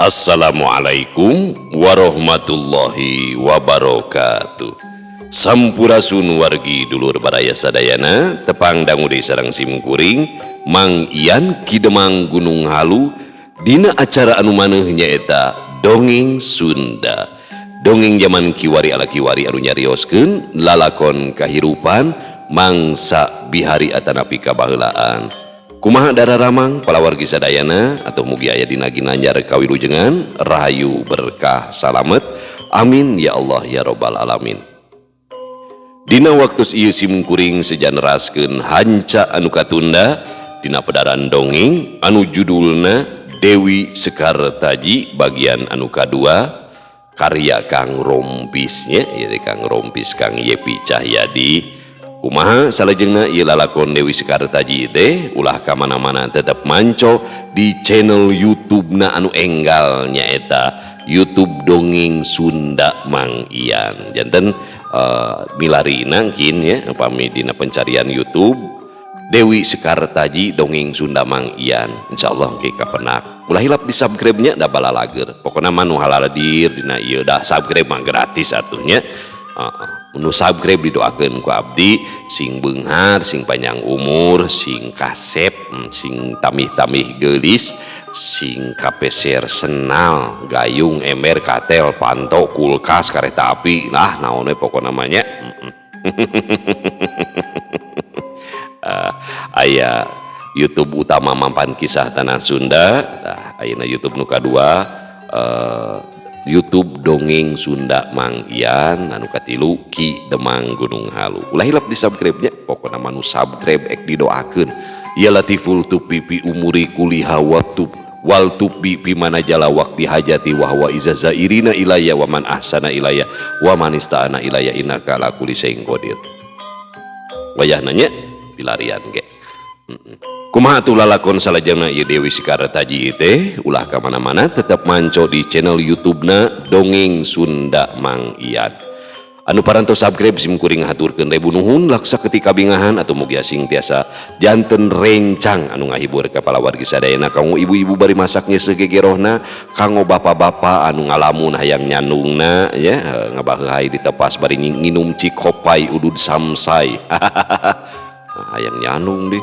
Assalamualaikum warahmatullahi wabarakatuh. Sampurasun wargi dulur baraya sadayana, tepang dangu deui sareng simkuring Mang Ian Ki Demang Gunung Halu dina acara anu maneuh nyaeta Dongeng Sunda. Dongeng zaman kiwari ala kiwari anu nyarioskeun lalakon kahirupan mangsa bihari atanapi kabaheulaan. Kumaha dararamang palawargi sadayana atau mugi aya dina ginanjar kawilujengan rahayu berkah salamet, amin ya Allah ya robbal alamin. Dina waktu ieu simkuring sejan neraskeun hanca anu katunda dina pedaran dongeng anu judulna Dewi Sekar Taji bagian anu kadua karya Kang Rompisnya, ieu Kang Rompis Kang Yepi Cahyadi. Kumaha salajengna ieu lalakon Dewi Sekar Taji teh ulah ka mana-mana tetep manco di channel YouTube-na anu enggal nyaeta YouTube Dongeng Sunda Mang Ian. Janten milarina kin ya upami dina pencarian YouTube Dewi Sekar Taji Dongeng Sunda Mang Ian. Insyaallah engke kapenak. Ulah hilap di subscribe-nya da balalager. Pokona mah nu halaladir dina ieu dah subscribe mah gratis atuh nya. Nu subscribe didoakeun ku abdi sing beunghar, sing panjang umur, sing kasep, sing tamih-tamih geulis, sing kapeser senal, gayung, ember, katel, panto, kulkas, kareta api, nah naon we pokona mah nya. Aya YouTube utama Mampan Kisah Tanah Sunda, tah ayeuna YouTube nu kadua YouTube Dongeng Sunda Mang Ian, anu katilu Ki Demang Gunung Halu. Ulah hilap di subscribe-nya, pokona mah nu subscribe ek didoakeun. Ya latiful tupi pi umuri kuliha wa tub wal tubi pi manajala waqti hajati wa huwa iza zairina ilaya wa man ahsana ilaya wa man ista'ana ilaya innaka ala kulli syai'in qadir. Wayahna nya pilarian ge. Kumaha atuh lalakon salajengna ieu Dewi Sekar Taji teh ulah ka mana-mana tetep manco di channel YouTube-na Dongeng Sunda Mang Ian. Anu parantos subscribe sim kuring haturkeun ribu nuhun laksa ketika bingahan atau mugi asing tiasa janten rencang anu ngahibur ka palawargi sadayana kanggo ibu-ibu bari masak nyeuseuk gegerohna, kanggo bapak-bapak anu ngalamun hayang nyandungna ya ngabaheuhai ditepas bari nginum cikopai udud samsai. Hayang nyandung deh.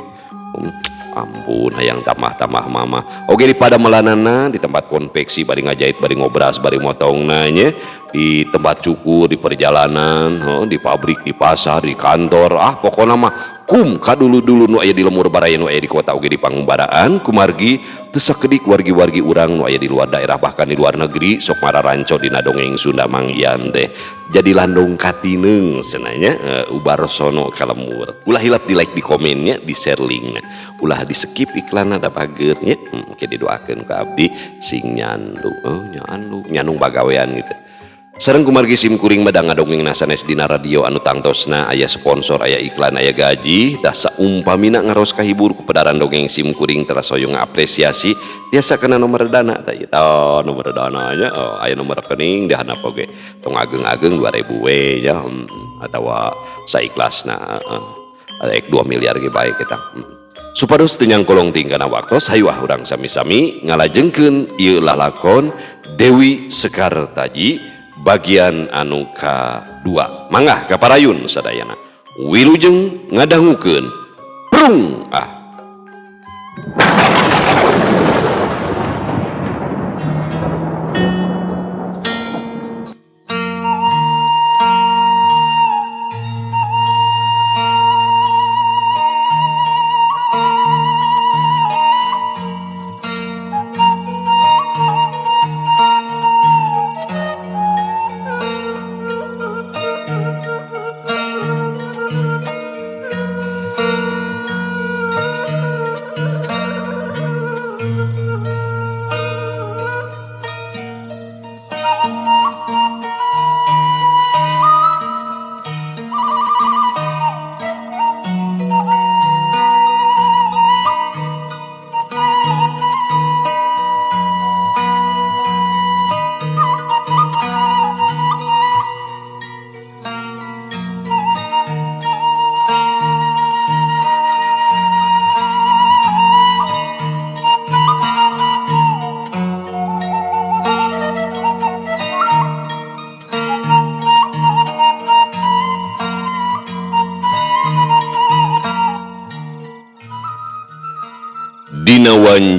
Ampun hayang tambah-tambah mama. Oke di pada melanana di tempat konveksi bari ngajahit bari ngobras bari motongna nya, di tempat cukur di perjalanan, oh, di pabrik di pasar di kantor, ah pokona mah kum kadulu-dulu nu aya di lemur baraya nu aya di kota oge di pangumbaraan kumargi teu sakedik wargi-wargi urang nu aya di luar daerah bahkan di luar negeri sok mararanco dina dongeng Sunda Mang Ian teh jadi landong katineung cenah ubar sono ka lemur. Ulah hilap di like di komennya di share linknya, ulah di skip iklanna da bager nya. Ke didoakeun ku abdi sing nyandu, oh nyandu nyandung bagawean gitu. Sareng kumargi sim kuring mah da ngadongeng sanes dina radio anu tangtosna aya sponsor aya iklan aya gaji tah saumpamina ngaros kahibur ku pedaran dongeng sim kuring teras hoyong ngapresiasi tiasa kana nomor dana tah ieu tah nomor dananya, oh, aya nomor rekening di handap oge tong ageng-ageng 2000 we nya, atawa saikhlasna heeh 2 miliar ge bae kita. Supados teu nyangkolong tingkana waktos hayu ah urang sami-sami ngalajengkeun ieu lalakon Dewi Sekar Taji bagian anu kadua. Mangga kaparayun sadayana wilujeng ngadangukeun prung ah.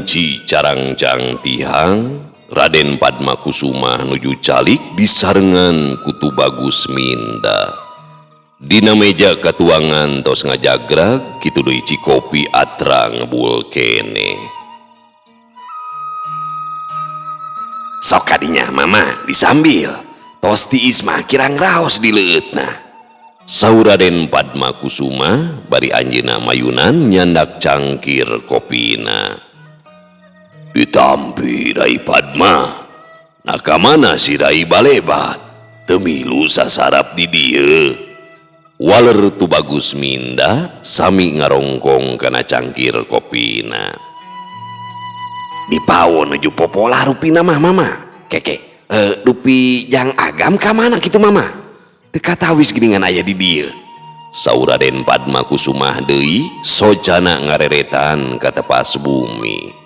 Ganci carangcang tihang, Raden Padma Kusuma nuju calik disarengan ku Tubagus Minda. Dina meja katuangan tos ngajagrag kitu deui cikopi atra ngebul keneh. Sok kadinya mama disambil, tos tiis mah kirang raos di leueutna. Saur Raden Padma Kusuma bari anjeunna mayunan nyandak cangkir kopina. Ditampi Rai Padma, nah kamana si Rai balebat, teu milu sasarap di dieu. Waler Tubagus Minda sami ngarongkong kana cangkir kopina. Dipawon nuju popola rupina mah mama. Keke, dupi jang agam ka mana kitu mama? Teu katawis geuningan aya di dieu. Saur Raden Padma Kusumah deui socana ngareretan ka tepas bumi.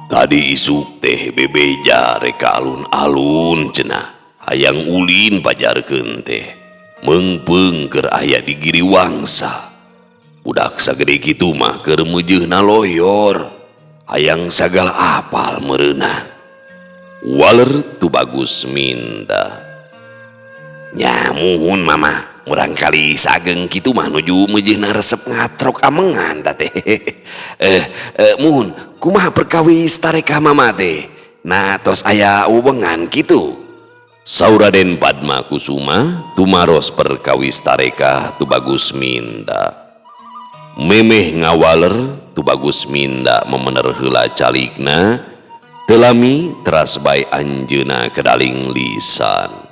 Tadi isuk teh bebeja rek ka alun-alun cenah, hayang ulin pajarkeun teh. Meungpeung keur aya di Giri Wangsa. Budak sagede kitu mah keur meujeuhna loyor, hayang sagala apal meureunan. Waler Tubagus Minda. Nya muhun mama, murang kali sageng kitu mah nuju meujeuhna resep ngatrok amengan ta teh. Muhun, kumaha perkawis tarekah mama teh? Nah tos aya wewengan kitu. Saur Raden Padma Kusuma tumaros perkawis tarekah Tubagus Minda. Memeh ngawaler Tubagus Minda memener heula calikna, teu lami teras bae anjeunna kedaling lisan.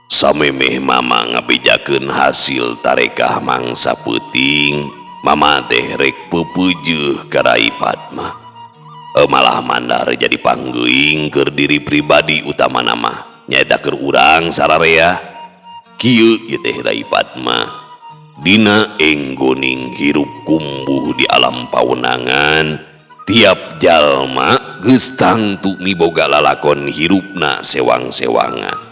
Samemeh mama ngabejakeun hasil tarekah mangsa peuting, mama teh rek peupeujeuh ka Rai Padma. Malah mandar jadi panggeuing keur diri pribadi utamana mah nyaeta keur urang sararea. Kieu ieu teh Rai Padma dina enggoning hirup kumbuh di alam pawenangan, tiap jalma geus tangtu miboga lalakon hirupna sewang-sewangan.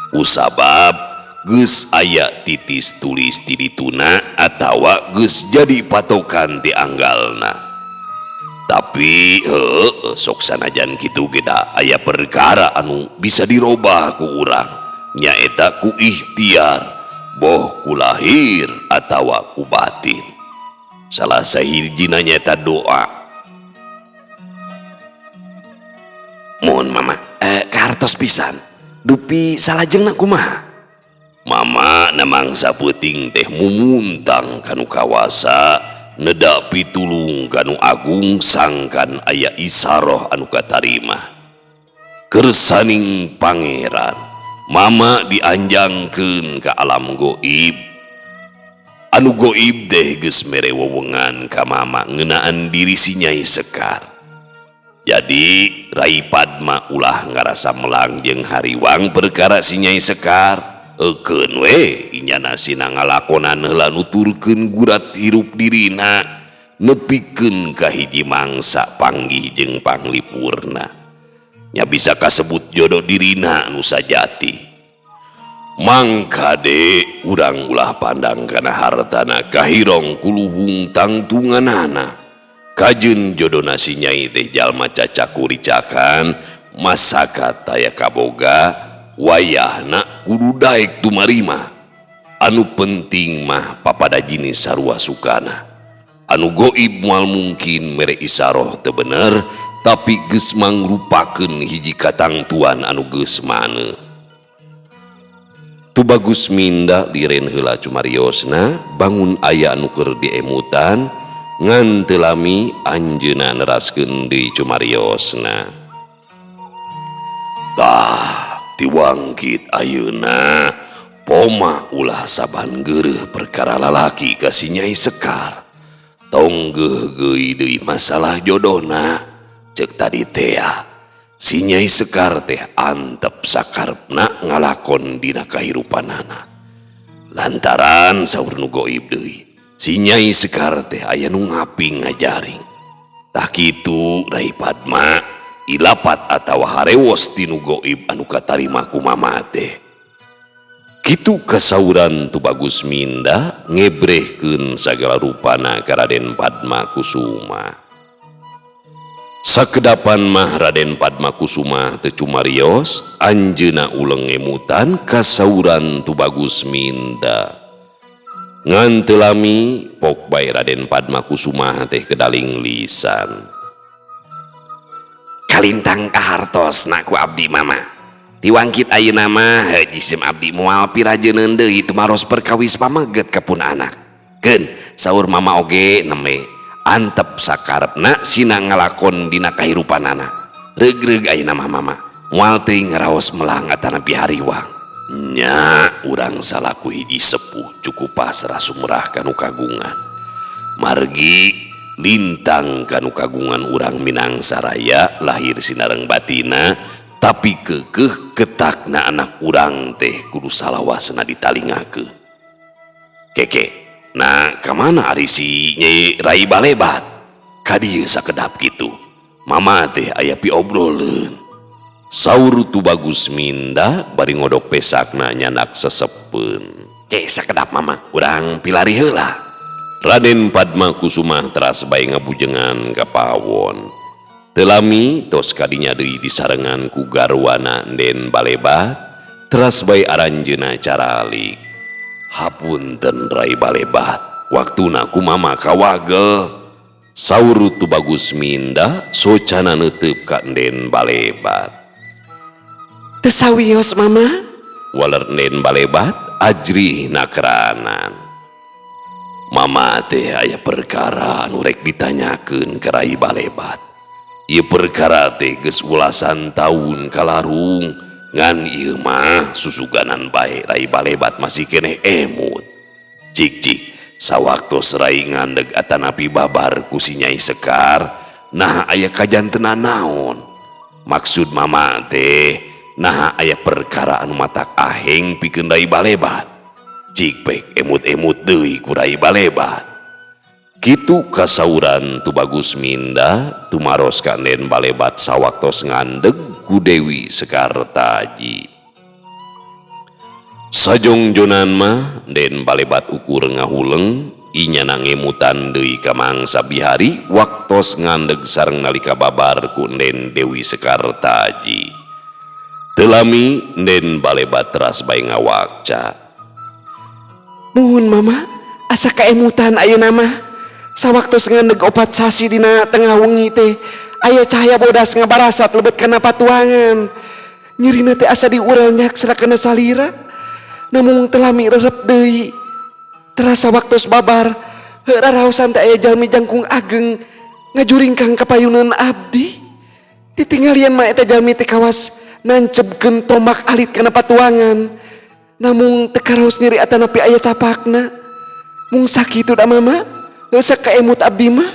Kusabab geus aya titis tulis ti dituna atawa geus jadi patokan ti anggalna. Tapi heueuh sok sanajan kitu ge da aya perkara anu bisa dirobah ku urang, nyaeta ku ikhtiar, boh ku lahir atawa ku batin. Salah sahijina nyaeta doa. Mohon mama, kartos pisan. Dupi salajengna kumaha? Mama na mangsa peuting teh mumuntang kanu kawasa, neda pitulung kanu agung sangkan aya isaroh anu katarima. Kersaning pangeran, mama dianjangkeun ka alam goib. Anu goib teh geus mere wewengan ka mama ngeunaan diri si Nyai Sekar. Jadi Rai Padma ulah ngarasa melang jeung hariwang perkara si Nyai Sekar. Eukeun we inyana sina ngalakonan heula nuturkeun gurat hirup dirina nepikeun ka hiji mangsa panggih jeung panglipurna. Nya bisa kasebut jodoh dirina anu sajati. Mangkade urang ulah pandang kana hartana kahirong kuluhung tangtunganana. Kajeun jodona si Nyai teh jalma cacakuricakan masakat taya kaboga wayahna kudu daek tumarima. Anu penting mah papada jinis sarua sukana. Anu goib moal mungkin mere isaroh teu bener, tapi geus mangrupakeun hiji katangtuan anu geus maneuh. Tubagus Minda liren heula cumariosna, bangun aya anu keur diemutan, ngan teu lami anjeunna neraskeun deui cumariosna. Tah tiwangkit ayeuna poma ulah saban geureuh perkara lalaki ka si Nyai Sekar. Tong geugeuy deui masalah jodohna. Ceuk tadi tea si Nyai Sekar teh antep sakarepna ngalakon dina kahirupanana. Lantaran saur nu goib deui, si Nyai Sekar teh aya nu ngapi ngajaring. Tah kitu Rai Padma ilapat atawa harewos tinu goib anu katarima ku mama teh. Kitu kasauran Tubagus Minda ngebrehkeun sagala rupana ka Raden Padma Kusuma. Sakedapan mah Raden Padma Kusuma teu cumarios, anjeunna uleng ngemutan kasauran Tubagus Minda. Ngan teu lami pok bae Raden Padma Kusuma teh kedaling lisan. Kalintang kahartosna ku abdi mama. Tiwangkit ayeuna mah jisim abdi moal pirajeuneun deui tumaros perkawis pameget ka pun anak. Keun saur mama oge neme antep sakarepna sina ngalakon dina kahirupanana. Reug-reug ayeuna mah mama moal teuing ngaraos melang atanapi hariwang. Nya urang salaku hiji sepuh cukup pasrah sumrah kanu kagungan. Margi lintang kanu kagungan urang Minang saraya lahir sinareng batina tapi keukeuh ketakna anak urang teh kudu salawasna ditalingakeun. Keke, nah kamana ari si Nyai Rai Balebat? Ka dieu sakedap kitu. Mama teh aya piobroleun. Saur Tubagus Minda bari ngodok pesakna nyandak sesepeun. Ke sakedap mama, urang pilari heula. Raden Padma Kusuma teras bae ngabujengan ka pawon. Teu lami tos kadinya deui disarengan ku garwana Den Balebat, teras bae aranjeunna caralik. Hapunten Rai Balebat, waktuna ku mama kawagel. Saur Tubagus Minda socana neuteup ka Den Balebat. Teu sawios mama, waler Den Balebat ajrih nakranan. Mama teh aya perkara anu rek ditanyakeun ka Rai Balebat. Ieu perkara teh geus ulasan taun kalarung, ngan ieu mah susuganan bae Rai Balebat masih keneh emut. Cik-cik sawaktos Rai ngandeg atanapi babar ku si Nyai Sekar, nah aya kajantenan naon? Maksud mama teh nah aya perkara anu matak aheng pikeun Rai Balebat. Cik pek emut-emut deui ku Rai Balebat. Kitu kasauran Tubagus Minda tumaros ka Den Balebat sawaktos ngandeg ku Dewi Sekartaji. Sajongjonan mah Den Balebat ukur ngahuleng inyana ngemutan deui ka mangsa bihari waktos ngandeg sareng nalika babar ku Den Dewi Sekartaji. Teu lami Den Balebat teras bae ngawakca. Muhun mama, asa kaemutan ayeuna mah. Sawaktos ngandeg 4 sasi dina tengah wengi teh, aya cahaya bodas ngabarasat lebet kana patuangan. Nyerina teh asa diural nyaksra kana salira, namung teu lami rerep deui. Terasa waktos babar, heuh raraosan teh aya jalmi jangkung ageng ngajuringkang ka payuneun abdi. Titinggalian mah eta jalmi teh kawas nancebkeun tombak alit kana patuangan. Namung teu karaos nyeri atanapi aya tapakna. Mung sakitu da mama, geus kaemut abdi mah.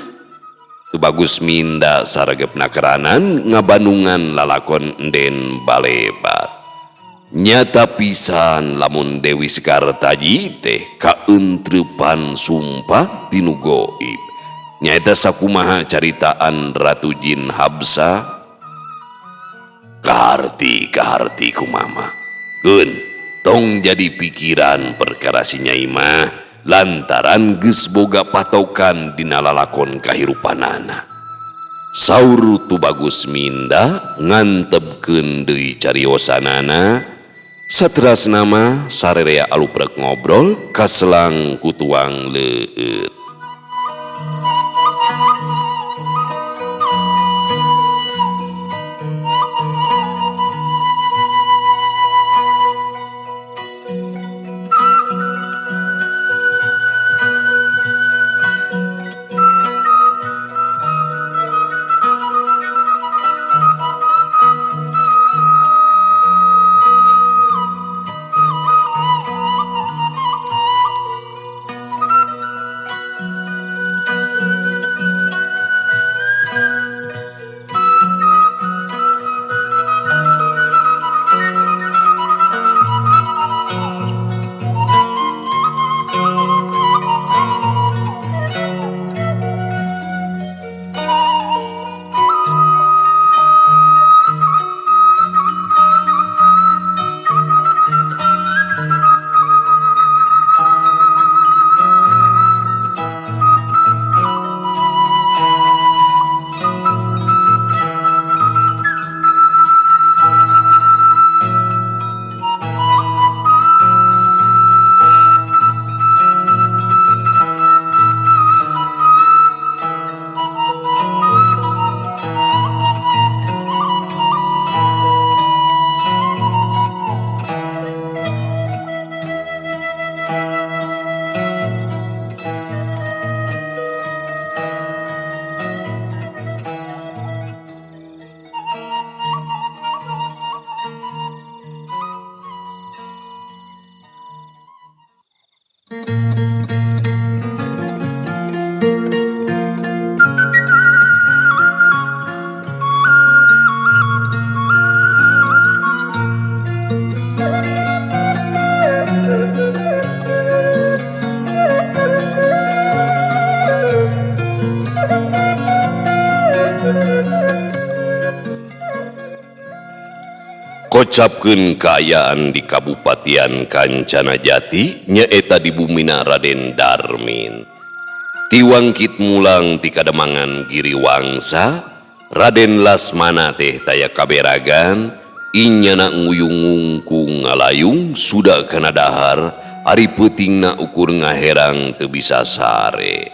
Tubagus Minda saregep nakeranan ngabanungan lalakon Den Balebat. Nyata pisan lamun Dewi Sekartaji teh kaentreupan sumpah tinu goib. Nyaeta sakumaha caritaan Ratu Jin Habsa. Kaharti kaharti ku mama. Keun tong jadi pikiran perkara si Nyai mah lantaran geus boga patokan dina lalakon kahirupanana. Saur Tubagus Minda ngantebkeun deui cariosanana. Saterasna mah sarerea aluprek ngobrol kaselang ku tuang leueut. Kocapkeun kaayaan di Kabupatian Kancana Jati nyaeta di bumina Raden Darmin. Tiwangkit mulang ti Kademangan Giri Wangsa, Raden Lasmana teh taya kaberagan, inyana nguyung ngungkung ngalayung sudah kana dahar, ari peutingna ukur ngaherang teu bisa sare.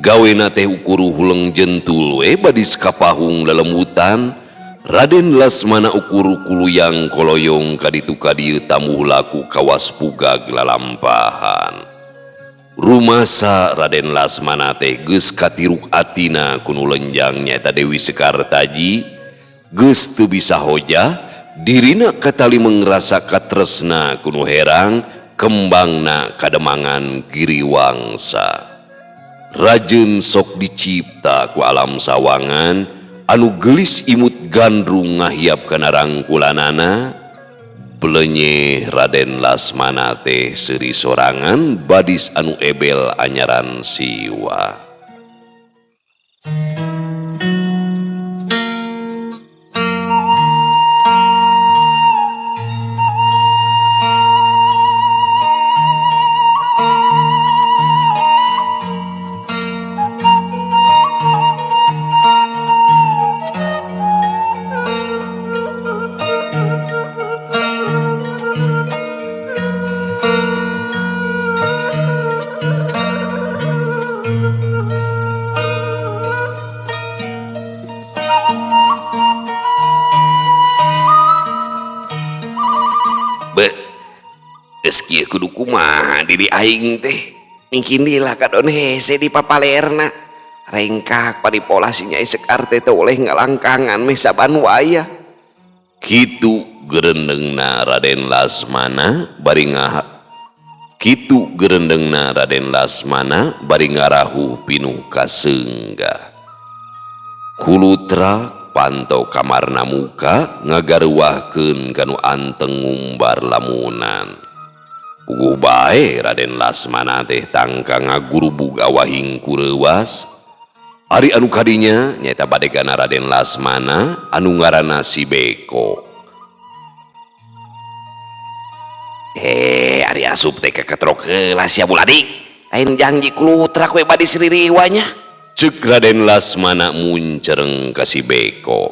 Gawena teh ukur huleng jentul we badis kapahung lelemutan. Raden Lasmana ukur kuluyang koloyong kaditu kadieu tamuh laku kawas pugag lalampahan. Rumasa Raden Lasmana teh geus katiruk atina kunu lenjang nyaeta Dewi Sekartaji, geus teu bisa hojah, dirina katali mengrasa katresna kunu herang kembangna Kademangan Giri Wangsa. Rajeun sok dicipta ku alam sawangan anu gelis imut gandrung ngahiap kana rangkulanana. Belenyeh Raden Lasmana teh seuri sorangan badis anu ebel anyaran siwa. Geus kudu kumaha diri aing teh mungkin lah kadon hese di papalerna rengkak paripola si Nyai Sekar teh teu oleh ngalangkangan meh saban waya. Kitu gerendengna Raden Lasmana bari Kitu gerendengna Raden Lasmana bari ngarahu pinuh kaseunggah. Kulutra panto kamarna muka ngagaruahkeun kanu anteng ngumbar lamunan. Puguh bae Raden Lasmana teh tangka ngagurubug awahing kureuwas. Ari anu kadinya nyaeta badegana Raden Lasmana anu ngaranna si Beko. Ari asup teh kaketrok heula sia buladik. Lain janji kulutra we badis ririwa nya. Ceuk Raden Lasmana muncereng ka si Beko.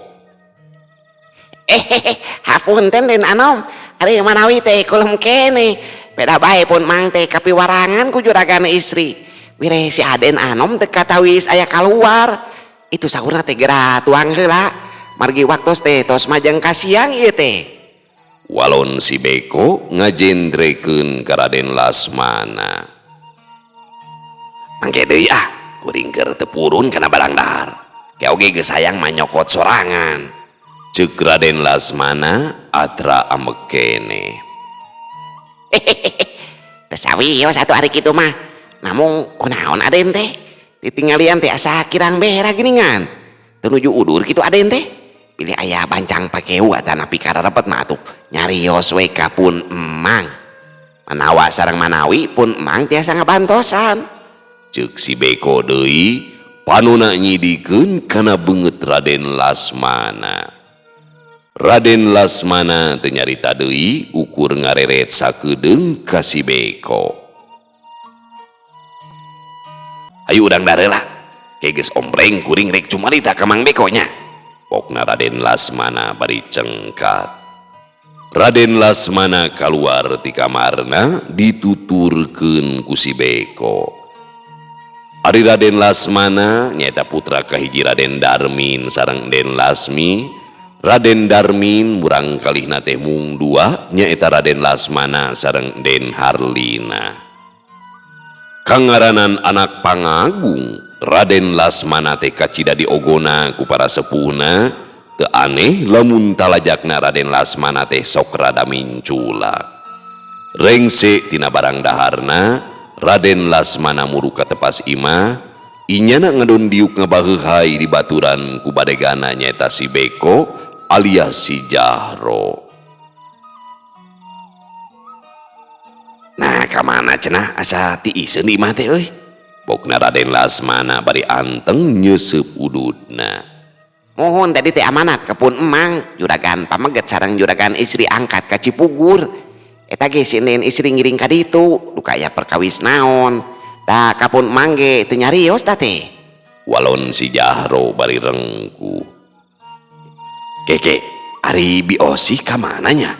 Hapunten Den Anom. Ari manawi teh kulem kene. Beda bae pun mang teh kapiwarangan ku juragan istri. Wire si Aden Anom teu katawis aya kaluar. Itu saurna teh geura tuang heula. Margi waktos teh tos majeng ka siang ieu teh. Walon si Beko ngajendrekeun ka Raden Lasmana. Mangke deui ah, kuring keur teu purun kana barang dahar. Ke oge geus hayang manyokot sorangan. Ceuk Raden Lasmana atra amek keneh. Teu sawios atuh ari kitu mah. Namung kunaon Aden teh? Ditinggalian teh asa kirang bera geuningan. Teu nuju udur kitu Aden teh. Pilih aya bancang pakeu atanapi kararepet mah atuh nyarios we ka pun emang. Manawa sareng manawi pun emang tiasa ngabantosan. Ceuk si Beko deui panona nyidikeun kana beungeut Raden Lasmana. Raden Lasmana teu nyarita deui ukur ngareret sakedeung ka si Beko. Ayo urang dareula. Ke geus ombreng kuring rek cumarita ka Mang Beko nya. Pokna Raden Lasmana bari cengkat. Raden Lasmana kaluar ti kamarna dituturkeun ku si Beko. Ari Raden Lasmana nyaeta putra kahiji Raden Darmin sareng Den Lasmi. Raden Darmin murang kalihna teh mung dua nyaeta Raden Lasmana sareng Den Harlina. Kangaranan anak pangagung Raden Lasmana teh kacida diogona ku para sepuhna. Teu aneh lamun talajakna Raden Lasmana teh sok rada mincula. Rengse tina barang daharna Raden Lasmana muru ka tepas imah. Inyana ngadon diuk ngabaheuhai di baturan ku badegana nyaeta si Beko alias si Jahro. Nah ka mana cenah asa tiiseun di imah teh euy. Pokna Raden Lasmana bari anteng nyeuseub ududna. Muhun tadi teh amanat ka pun emang juragan pameget sareng juragan istri angkat ka Cipugur. Eta ge si Enden istri ngiring ka ditu duka aya perkawis naon. Da ka pun emang ge teu nyarios da teh. Walon si Jahro bari rengkuh. Keke, ari Bi Osih ka mana nya?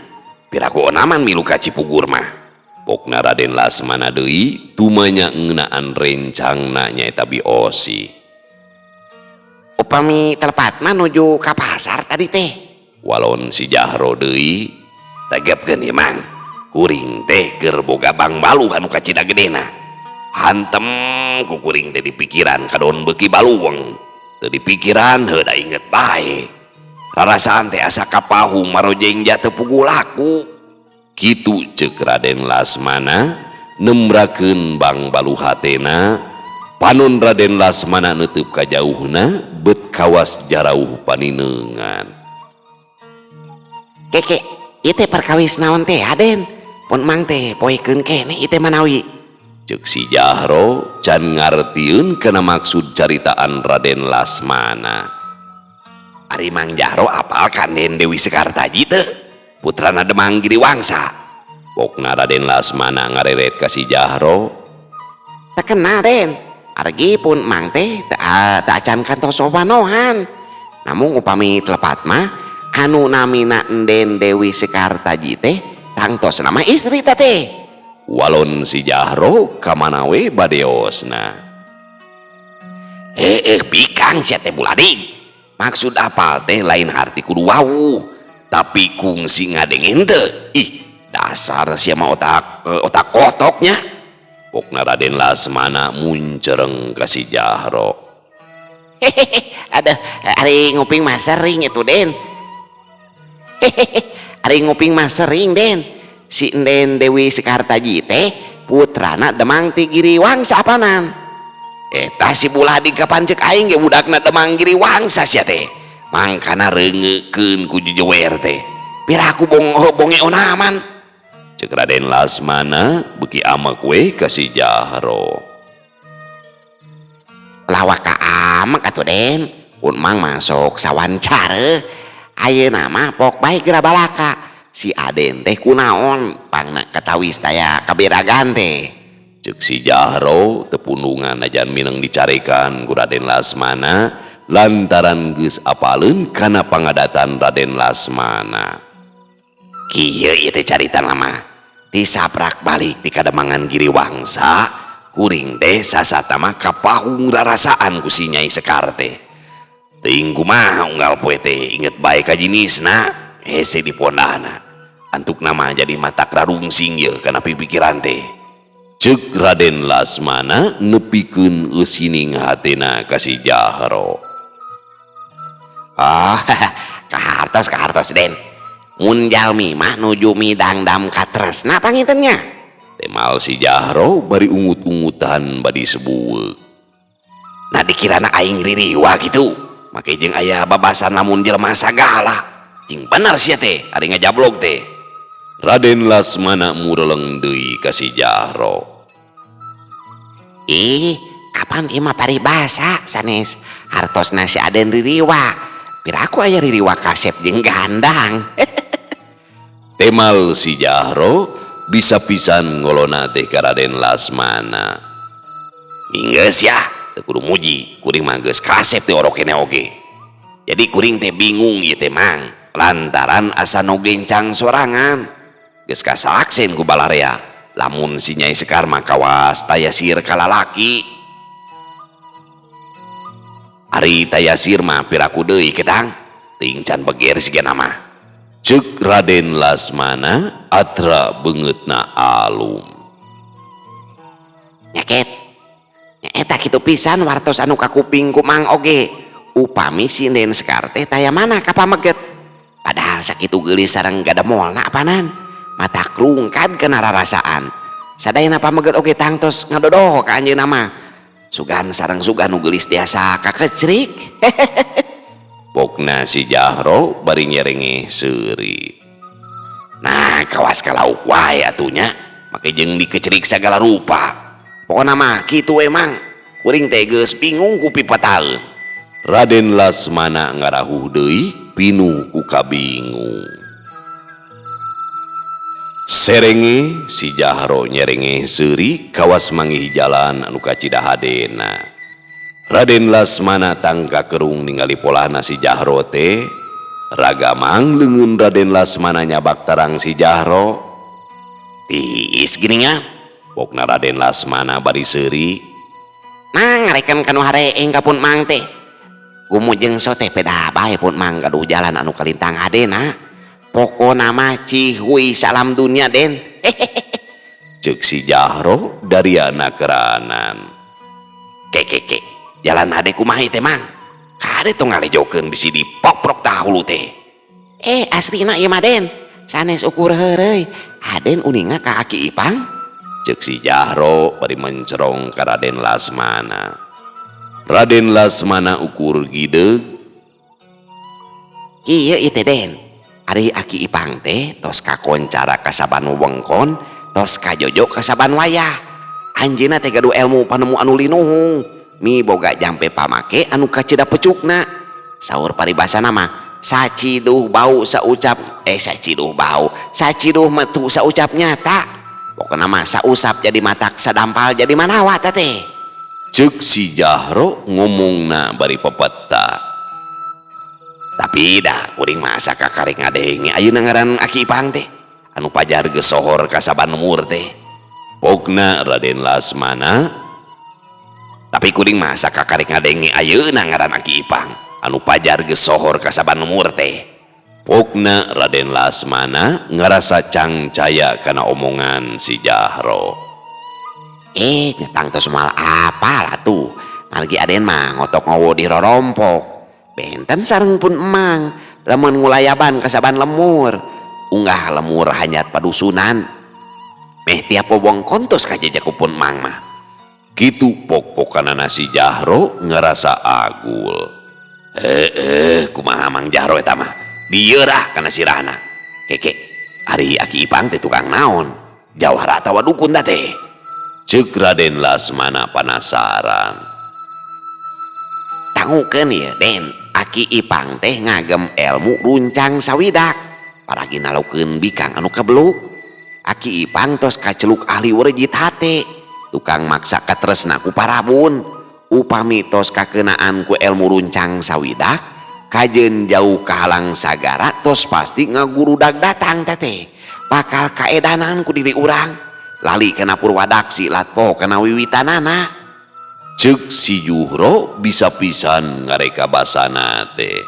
Piraku onaman milu ka Cipugur mah. Pokna Raden Lasmana deui tumanya ngeunaan rencangna nyaeta Bi Osih. Upami telepat mah nuju ka pasar tadi teh. Walon si Jahro deui tegepkeun ieu mang. Kuring teh keur boga bangbaluh anu kacida gedena. Hantem ku kuring teh di pikiran kadon beuki baluweng. Teu di pikiran heuh da inget bae. Rarasaan teh asa kapahung marojengja teu puguh laku. Kitu ceuk Raden Lasmana nembrakeun bangbaluh hatena. Panon Raden Lasmana neuteub ka jauhna bet kawas jarauh panineungan. Keke, ieu teh perkawis naon teh Aden? Pun mang teh poekeun keneh ieu teh manawi. Ceuk si Jahro can ngartieun kana maksud caritaan Raden Lasmana. Ari Mang Jahro apal ka Den Dewi Sekartaji teu? Putrana Demang Giriwangsa. Pokna Raden Lasmana ngareret ka si Jahro. Teu kenal Den. Argi pun mang teh teu acan kantos sopanohan. Namung upami telepat mah anu namina Enden Dewi Sekartaji teh tangtos nama istri teh teh. Walon si Jahro kamana we badeosna. Heeh bikang sia teh buladig. Maksud apal teh lain harti kudu wawuh, tapi kungsi ngadengin teu. Ih, dasar sia mah otak kotoknya. Pokna Raden Lasmana muncereng ka si Jahro. Hehehe, aduh, ari nguping mah sering itu Den. Hehehe, ari nguping mah sering Den. Si Enden Dewi Sekartaji teh putrana Demang ti Giriwangsa apanan. Eta si buladig kapan ceuk aing ge budakna Demang Giriwangsa sia teh. Mangkana reungeukeun ku jejewer teh. Piraku bonge onaman. Ceuk Raden Lasmana beuki amek we ka si Jahro. Lawak ka amek atuh Den. Pun mang masuk sawancare. Ayeuna mah pok bae geura balaka. Si Aden teh kunaon pangna katawis taya kaberagan teh. Ceuk si Jahro teu pundungan najan mineng dicarekan ku Raden Lasmana lantaran geus apaleun kana pangadatan Raden Lasmana. Kieu ieu teh carita mah. Tisaprak balik ti Kademangan Giriwangsa, kuring teh sasata mah kapahung rarasaan ku si Nyai Sekar teh. Teuing kumaha unggal poe teh inget bae ka jinisna, hese dipondahna. Antukna mah jadi matak rarungsing yeuh kana pipikiran teh. Ceuk Raden Lasmana nepikeun eusining hatena ka si Jahro. Oh, kahartos kahartos Den. Mun jalmi mah nuju midangdam katresna panginten nya. Temal si Jahro bari ungut-ungutan badi sebuweuk. Nah dikirana aing ririwa kitu. Make jeung aya babasan lamun jelema sagala. Cing bener sia teh ari ngajablog teh. Raden Lasmana mureleng deui ka si Jahro. Ih, kapan ieu mah paribasa sanes hartosna si Aden ririwa. Piraku aya ririwa kasep jeung gandang. Temal si Jahro bisa pisan ngolona teh ka Raden Lasmana. Geus ya, teu kudu muji, kuring mah geus kasep teh orok keneh oge. Jadi kuring teh bingung ieu teh mang, lantaran asa nu gencang sorangan. Geus kasaksen ku balarea, lamun si Nyai Sekar mah kawas tayasir ka lalaki. Ari tayasir mah piraku deui ketang, teuing can beger sigana mah. Ceuk Raden Lasmana atra beungeutna alum. Nyaket. Nyaeta kitu pisan wartos anu kakuping ku mang oge. Upami si Enden Sekar teh taya mana ka pameget. Padahal sakitu geulis sareng gademolna apanan. Mata krungkad kana rarasaan. Sadayana pameget oge tangtos ngadodoh ka anjeunna mah. Sugan sareng sugan nu geulis tiasa kakecrik. Pokna si Jahro bari nyerengeh seuri. Nah, kawas ka lauk wae atunya, make jeung dikecerik sagala rupa. Pokona mah kitu we mang. Kuring teh geus bingung ku pipataeun. Raden Lasmana ngarahuh deui pinuh ku kabingung. Serenge si Jahro nyerenge seuri kawas manggih jalan anu kacida hadena. Raden Lasmana tangka kerung ningali polahna si Jahro teh. Ragamang leungeun Raden Lasmana nyabak tarang si Jahro. Tiis geuningan. Pokna Raden Lasmana bari seuri. Mang ngarekan kanu hareeng ka pun mang teh. Gumujeng sote peda bae pun mang gaduh jalan anu kalintang hadena. Pokona mah cihui salam dunia den. Ceuk si Jahro dariana keranan. Kekeke jalan hade kumaha teh mang? Kade tong ngalejokeun bisi dipoprok tah hulu teh. Aslina ieu mah den. Sanes ukur heureuy. Aden uninga ka Aki Ipang? Ceuk si Jahro bari mencerong ka Raden Lasmana. Raden Lasmana ukur gideug. Kieu ieu teh den. Ari Aki Ipang teh tos kakoncara kasaban wewengkon, tos kajojo kasaban wayah. Anjeunna teh gaduh ilmu panemu anu linuhung. Mi boga jampe pamake anu kacida pecukna. Saur paribasana mah saciduh bau saucap saciduh bau, saciduh metu saucap nyata. Pokona mah sausap jadi matak, sadampal jadi manawa teh. Ceuk si Jahro ngomongna bari pepeta. Tapi dah kuring masa kakarek ngadenge ayeuna ngaran Aki Ipang teh anu pajar geus sohor ka saban umur teh. Pokna Raden Lasmana. Tapi kuring masa kakarek ngadenge ayeuna ngaran Aki Ipang anu pajar geus sohor ka saban umur teh. Pokna Raden Lasmana ngarasa cangcaya kana omongan si Jahro. Nyetang tos moal apal atuh. Margi aden mah ngotok ngowo di rorompok. Benten sareng pun emang lamun ngulayaban kasaban lemur. Unggah lemur hanyat padusunan. Meh tiap wewengkon tos kajejak ku pun emang mah. Kitu pok-pokanana si Jahro ngerasa agul. Kumaha Mang Jahro eta mah? Dieu rah kana sirahna. Keke, ari Aki Ipang teh tukang naon? Jawara atawa dukun ta teh? Ceuk Raden Lasmana panasaran. Dangukeun ieu Den, Aki Ipang teh ngagem ilmu runcang sawidak. Paragi nalokeun bikang anu kabeluk. Aki Ipang tos kaceluk ahli werejit hate. Tukang maksa katresna ku parabun. Upami tos kakenaan ku ilmu runcang sawidak, kajen jauh kahalang sagara tos pasti ngagurudag datang teteh. Bakal kaedanan ku diri urang. Lali kena purwadaksi latpo kena wiwitanana. Ceuk si Juhro bisa pisan ngareka basana teh.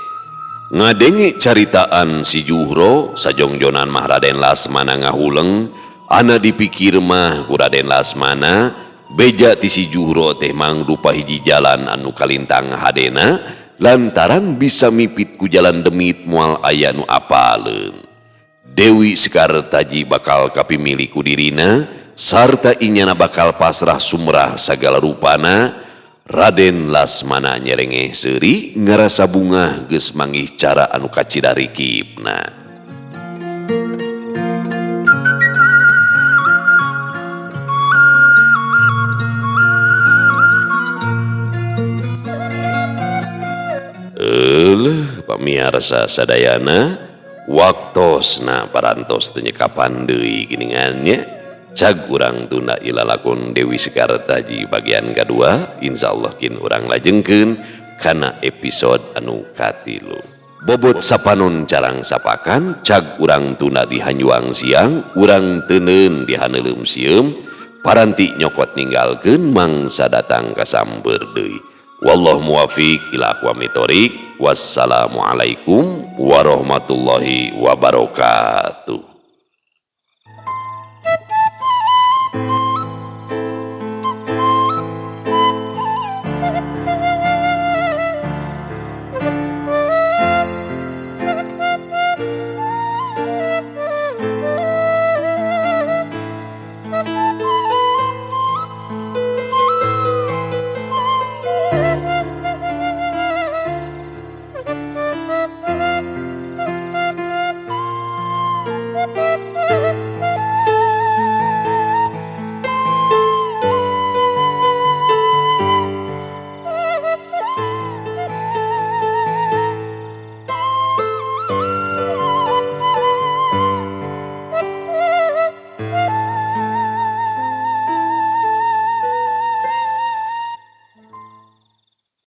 Ngadenge caritaan si Juhro sajongjonan mah Raden Lasmana ngahuleng, ana dipikir mah ku Raden Lasmana beja ti si Juhro teh mangrupa hiji jalan anu kalintang hadena lantaran bisa mipit ku jalan demit moal aya nu apaleun. Dewi Sekartaji bakal kapimili ku dirina sarta inyana bakal pasrah sumrah sagala rupana. Raden Lasmana nyerengeh seuri ngarasa bungah geus manggih cara anu kacida rikipna. Euleuh pamiarsa sadayana waktosna parantos teu nyekapan deui geuningannya. Cag urang tunda ilalakon Dewi Sekartaji bagian kedua, insyaallah kin urang lajengkeun kana episode anu katilu. Bobot sapanon carang sapakan, cag urang tunda di hanyuang siang, urang teuneun di haneuleum sieum, paranti nyokot ninggalkeun mangsa datang kasamber deui. Wallahu muwafiq ila aqwamit thoriq. Wassalamualaikum warahmatullahi wabarakatuh.